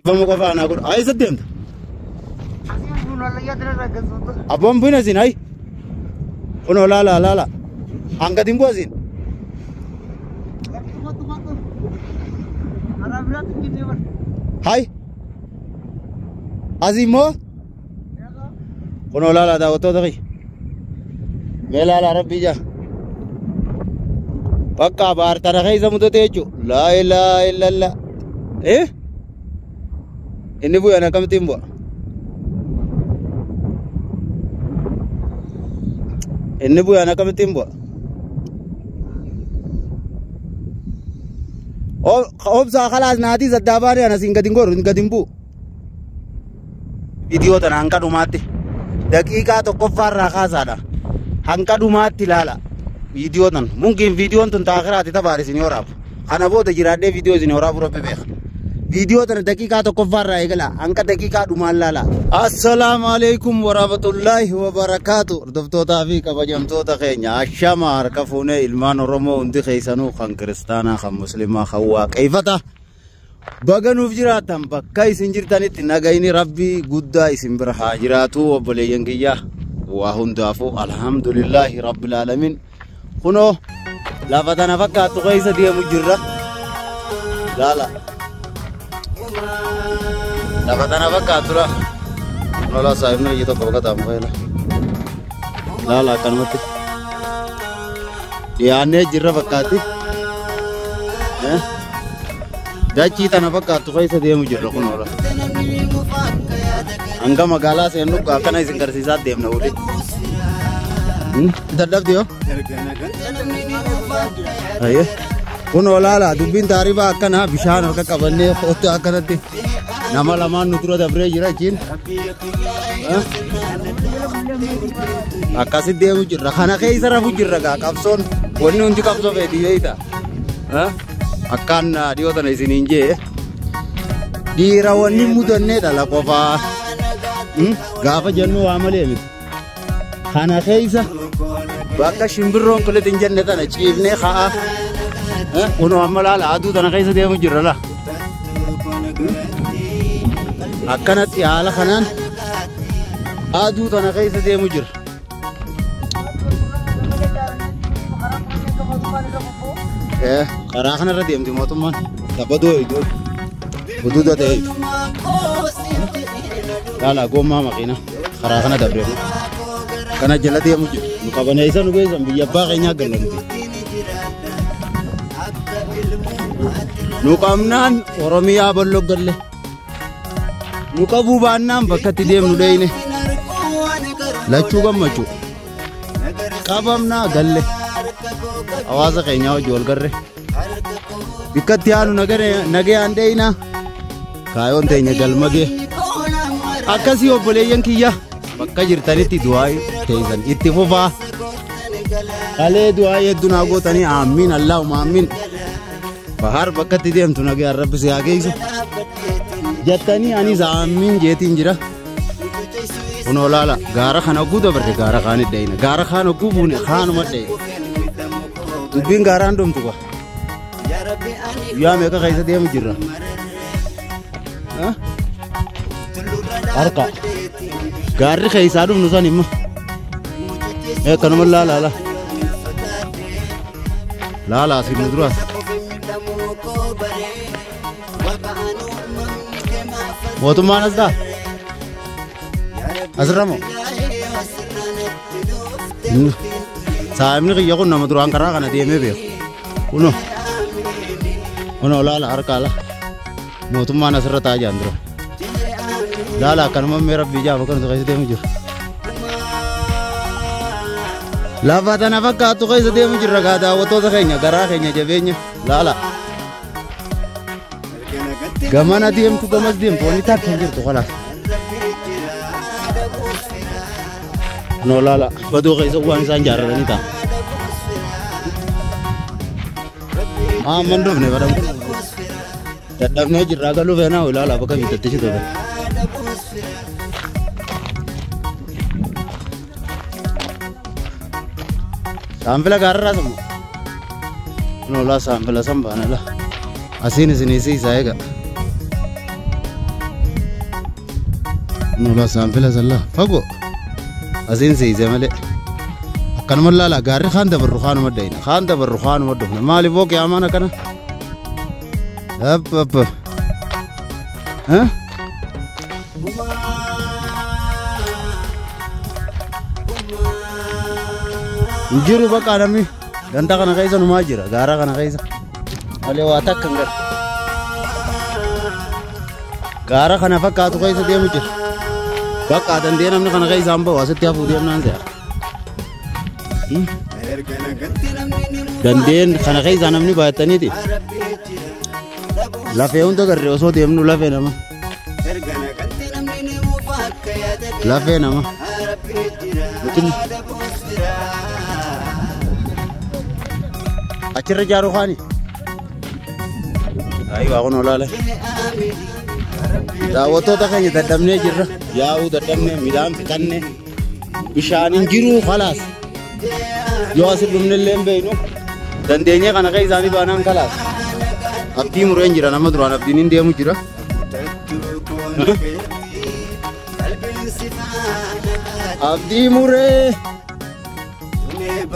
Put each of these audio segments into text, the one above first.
Dhiifama qofa anaa godhu. Ayi isa deemta. Abboon bu'in asiin ayi. Kunoo laala laala. Hanga dimboo asiin. Hai. Asii immoo. Kunoo laala daawwattoota kiyya. Mee laala rabbii jaa. Bakka baartana keessa mudate jechuudha. Laa ilaaha illallah. Eh? Inni bu'an akkamittiin bu'a? Inni bu'an akkamittiin bu'a? Obsaa kalaas naatii saddaa baanee ana siin gadi hin goru gadi hin bu'u. Viidiyoo tana hanga dhumaatti daqiiqaa tokkoffaarraa kaasaadha. Hanga dhumaatti ilaala. Viidiyoo tana mungin viidiyoon tun taakiraati tabaar isin horaafu. Kana booda jiraadhee viidiyoo isin horaafu rabbi beeka. Viidiyoo tana daqiiqaa tokkoffaarraa eegala hanga daqiiqaa dhumaan laala. Assalaamu alaikum warahmatullaahi wabarakaatu. Hordoftootaa fi kabajamtoota keenya ashama harka fuunee ilmaan Oromoo hundi keessanuu kan kiristaanaa kan musliimaa kan waaqeeffata. Baga nuuf jiraatan bakka isin jirtanitti nagayni rabbii guddaa isin bira haa jiraatu obboleeyyan kiyya. Waa hundaafuu alhamdulillaahi rabbil aalamiin. Kunoo lafa tana fakkaattu keessa deemu jirra. Laala. Lafa tana fakkaattu la. Lola saayibni biyya tokko bakka taamu fayyada. Laala akkanumatti. Dhiyaannee jirra fakkaatti. Dachii tana fakkaattu keessa deemu jirra kunoo la. Hanga magaalaa seennu akkana isin garsiisaa deemna wuli. Dadhabdi yoo? Ayyee. Kunoo laala dubbiin taarifaa akkana bishaan harka qabannee kootti akkanatti nama lamaan nu dura dabree jira achiin. Akkasitti deemu jirra. Kana keessa rafu jirra gaa qabsoon wanni hundi qabsoo feeti beeyta. Akkaan dhiyoo tana isiniin jee dhiira wanni mudannee dhala qofaa. Gaafa jennu waa malee miti. Kana keessa bakka shimbirroon kulit hin jenne tana ciifnee ka'a. Kunoo amma laala aduu tana keessa deemu jirra la. Akkanatti haala kanaan aduu tana keessa deemu jira. Karaa kanarra deemti mootummaan. Taphaduu iddoo huduuda ta'e. Laala gommaa makiina karaa kana dabree kana jala deemu jiru. Nu qabaneessa nu geessan biyya abbaa keenyaa galla nuti. Nu qabnaan Oromiyaa bal'oo galle. Nu qabuu baannaan bakka itti deemnu dheeyne. Lachuu gammachuu. Qabamnaa galle. Hawaasa keenyaa hojii wal garre. Bakka itti aanu nagayaan dheeyna. Kaayoon teenya galmagee. Akkasii obboleeyyan kiyya bakka jirtanitti du'aa teessan itti fufaa. Kalee du'aa hedduu naa gootanii aamiin Allahumma aamiin. Bahar bakka itti deemtu nagayaan rabbi si haa geessu. Jettanii anis aamiin jeetiin jira. Kunoo laala gaara kana oguu dabarre gaara kaan dheeyna. Gaara kaan oguu buune kaanuma dheeyna. Dubbiin gaaraan dhumtu kwa. Guyyaa meeqa keessa deemu jirra? Harka. Gaarri keessaa dhumnu san immoo. Kanuma laala laala. Laala asii nu duraas. Mootummaan as taa? Asirra moo? Saayimni kiyya kun nama duraan karaa kana deemee beeku. Kunoo. Kunoo laala harka ala. Mootummaan asirra taa'aa jiran dura. Laala akkanuma mee rabbii jaaba kan keessa deemu jiru. Lafa tana fakkaattu keessa deemu jirra gaa daawwattoota keenya garaa keenya jabeenya laala. Gamana deemtu gamas deemtu wanni takka hin jirtu kalaas. Kunoo laala baduu keessa waan isaan jaarratanii ta'a. Amma hin dhufne badhamu. Dadhabnee jirraa galuu feenaa ilaala bakka bittatti si tola. Saanfila gaararraa samu. Kunoo laa saanfila san baana laa. Asiin isin isiisaa eega. Nula saanfila sallaa fagoo asiin siisee malee akkanuma laala gaarri kaan dabarru kaanuma dayna kaan dabarru kaanuma dhufna maaliif boo qiyaamaan akkana abba abba Jiru bakka namni ganda kana keessa numaa jira gaara kana keessa malee waa takka hin galu gaara kana fakkaatu keessa deemu jira bakka dandee namni kana keessa hin bahu asitti hafuu deemnaan se'a dandeen kana keessa namni baay'ataniiti lafee hunda garree osoo deemnu lafee nama lafee nama achirra jaaruu kaani ayiwaa kun olaala daawwattoota keenya dadhabnee jirra yaa'uu dadhabnee midhaan fixanne bishaan hin jiruu khalaas yoo asin dhumne illee hin beeynu dandeenyee kana keessa isaanii baanaan khalaas abdii mureen jira nama duraan abdiin hin deemu jira abdii muree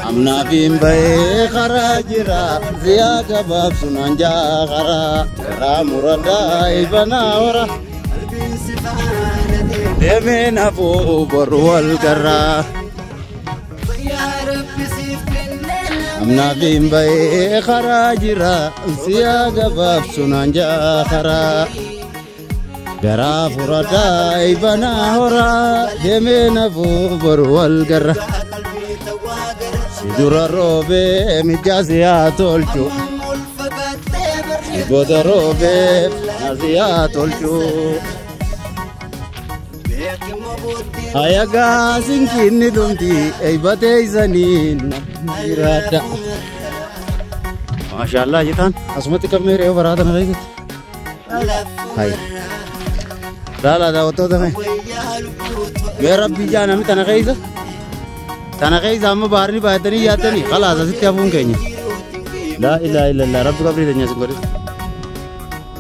Amnaafiin bahee karaa jira ziyaa gabaabsu naan jaa karaa karaa muradaa ibanaa hora deemee nafuu boru wal garraa. Amnaafiin bahee karaa jira ziyaa gabaabsu naan jaa karaa garaa furadaa ibanaa hora deemee nafuu boru wal garraa. Dura roobee mijaasiyaa tolchu goota roobee naasiyaa tolchu hayagaa sinkinni dhumti eeybatee isanii jiraadha. Maashaallah jetaan asumatti qabnee re'ee baraata na beeksise. Hayi laalaa daawwattoota mee mee rabbii jaa namni tana keessa. Tana keessa amma baarni baay'atanii yaadanii khalaas asitti hafuun keenya. Laa ilaaha illallah rabbi qabrii teenya sin godhe.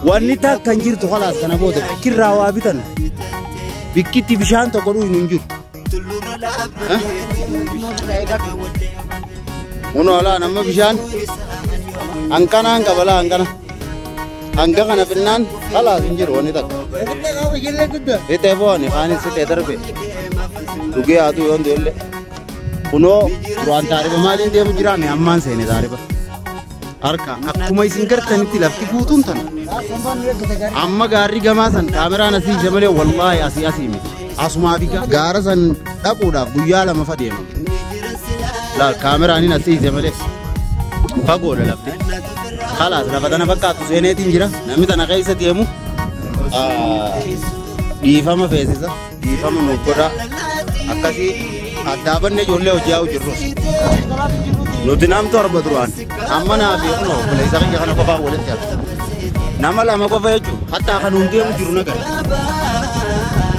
Wanni takka hin jirtu khalaas kana booda bikkirraa waa bitan. Bikkitti bishaan tokko dhugu hin jiru. Kunoo alaa nama bishaan hanqanaan qaba laa hanqana. Hanga kana finnaan khalaas hin jiru wanni takka. Sitee booni kaanis sitee darbe. Dhugee haatu yoon du'ellee. Kunoo duraan taarifa maaliin deemu jiraame ammaan seene taarifa. Harka akkuma isin gartanitti lafti guutuun tana. Amma gaarri gamaa san kaameraan asii ija malee wallaahi asii asii miti. Asumaa fi gaara san dhaquudhaaf guyyaa lama fa deemama. Laal kaameraan asii ija malee fagoodha lafti. Khalaas lafa tana fakkaatu seeneetiin jira. Namni tana keessa deemu dhiifama feesisa dhiifama nuuf godhaa akkasii. Addaabanne ijoollee hojii yaa'u jirrus. Nuti namtu arba duraan amma naa fi kunoo obboleessa kiyya kana qofaa walitti hafe. Nama lama qofa jechuun hattaa kan nuun deemu jiru nagara.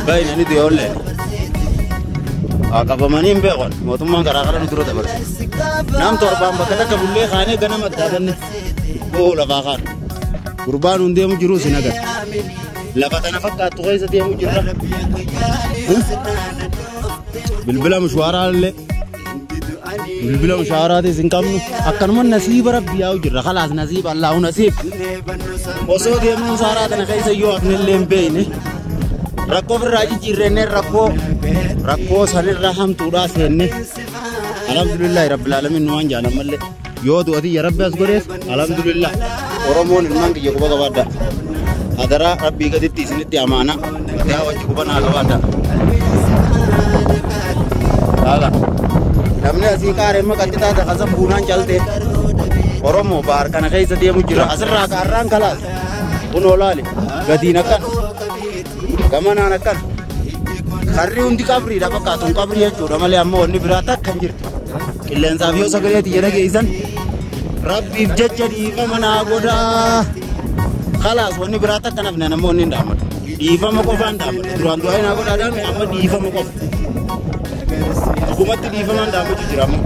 Baay'ina ni du'e Qabamanii hin beekan mootummaan garaa gara nu dura dabarse. Nam torbaan bakka takka bullee kaanee ganama addaabanne oo lafaa kaanu. Gurbaan nuun deemu jirus hin agarre. Lafa tana fakkaattu keessa deemu jirra. Bilbila mishwaaraa illee bilbila mishwaaraatis hin qabnu akkanuma nasiiba rabbi yaa'u jirra khalaas nasiiba allahu nasiib osoo deemuu saaraa tana keessa yoo hafne illee hin beekne rakkoo ofirraa jijjiirrenne rakkoo rakkoo sanirraa hamtuudhaa seenne alhamdulillahi rabbil aalamiin nu waan jaalan mallee yoo du'ati ya rabbi as godhees alhamdulillah oromoon ilmaan kiyya quba qabaadha hadaraa rabbii gaditti isinitti amaana yaa wajji quba naa qabaadha. Lala, namni asii qaaree maqaa taate kasa buunaan calte Oromoo baar kana keessa deemu jira asirraa kaarraan kalaas kun olaale gatiin akkana gamanaan akkana karri hundi qabriidha fakkaatu hin qabrii jechuudha malee amma wanni biraa takka hin jirtu qilleensaaf yoo sagalee xiyya dhageessan rabbiif jecha dhiifama naa godhaa kalaas wanni biraa takka nafne namoonni hin dhaammatu dhiifama qofaan dhaammatu duraan du'aa naa godhaa dhaame amma dhiifama qofa. Dhugumatti dhiifamaan dhaabbatu jira amma.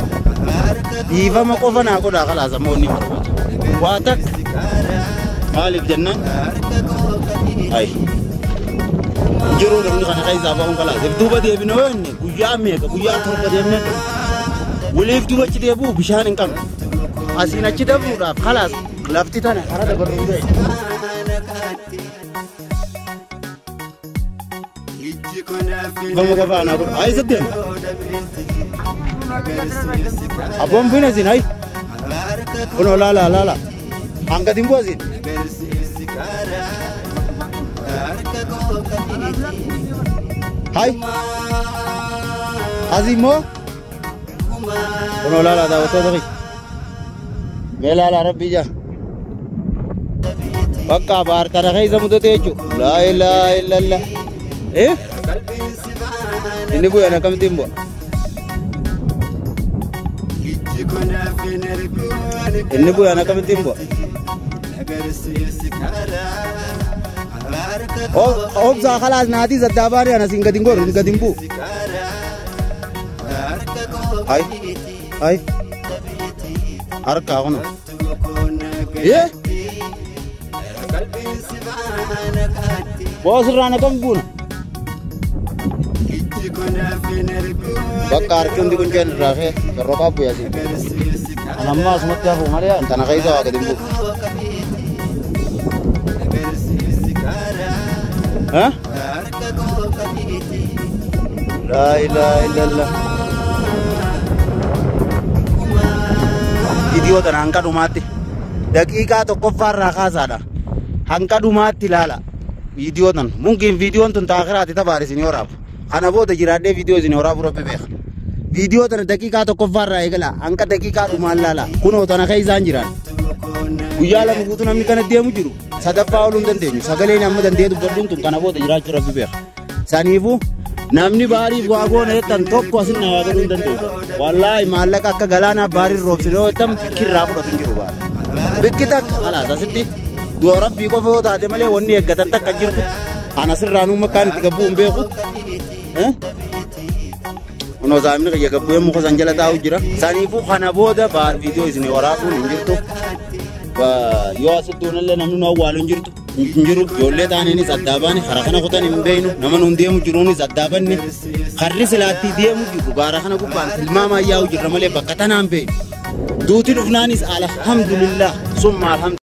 Dhiifama qofa naa godhaa khalaas amma wanni barbaadu. Waa takka maaliif jennaan? Ayi. Jiruu namni kana keessaa ba'uun kalaas. Duuba deebinee yoo inni guyyaa meeqa guyyaa 7 deemnee waliif duuba achi deebi'u bishaan hin qabnu. Asiin achi dabruudhaaf kalaas lafti tana karaa dabarru hin Vamos qofa anaa godhu. Ayi sitti deema. Abboon bu'in asiin ayi. Kunoo laala laala. Hangatiin bu'u asiin. Hai. Asii immoo. Kunoo laala daawwattoota kiyya. Mee laala rabbii jaa. Bakka baar kana keessa mudate jechuudha. Laa ilaaha illallah. Eh? Inni bu'e akkamittiin bu'a? Inni bu'e akkamittiin bu'a? Obsaa khalaas naatii saddaa baanii ana siin gadi hin goru gadi hin bu'u. Hai. Hai. Harkaa kunoo. Eh? Boosirraan akkam buuna? Bakka harki hundi kunceen irraa ka'e garroqaa bu'e asiin. Kan amma asumatti hafu malee tana keessa waa gadi hin bu'u. Ha? Laa ilaaha illallah. Viidiyoo tana hanga dhumaatti daqiiqaa tokkoffaarraa kaasaadha. Hanga dhumaatti ilaala. Viidiyoo tana mungeen viidiyoon tun taakiraati tabaar isin yoo raafu. Kana booda jiraadhee viidiyoo isin waraabu rabbi beeka. Viidiyoo tana daqiiqaa tokkoffaarraa eegala hanga daqiiqaa dhumaan laala. Kunoo tana keessaan jiran. Guyyaa 2 guutuu namni kana deemu jiru. Sadaffaa ooluu hin dandeenyu. Sagaleen amma danda'ee dubbadhuun tun kana booda jiraachuu rabbi beeka. Saniifuu namni baariif waa goona jettan tokko asin na waa godhuu hin dandeenyu. Wallaahi maallaqa akka galaanaa baariin roobsine yoo jettan bikki fudhatu hin jiru baara. Bikki takka khalaas asitti du'a rabbii qofa yoo taate malee wanni eeggatan takka jirtu. Ana sirraa nuu makkaan itti gabbuu hin beeku. Kunoo saamni kiyya gabbuu muka san jala taa'u jira. Saniifuu kana booda baar viidiyoo isin waraabuun hin jirtu. Yoo asitti duunallee namni nu awwaalu hin jirtu. Hin jiru. Ijoollee taaniinis addaa baane karaa kana kutan hin beeknu. Nama nuun deemu jiruunis addaa banne. Karri silaatti deemu jiru gaara kana gubbaan tilmaamaa yaa'u jirra malee bakka tanaan beeknu. Duuti dhufnaanis alhamdulillah summa alhamdulillah.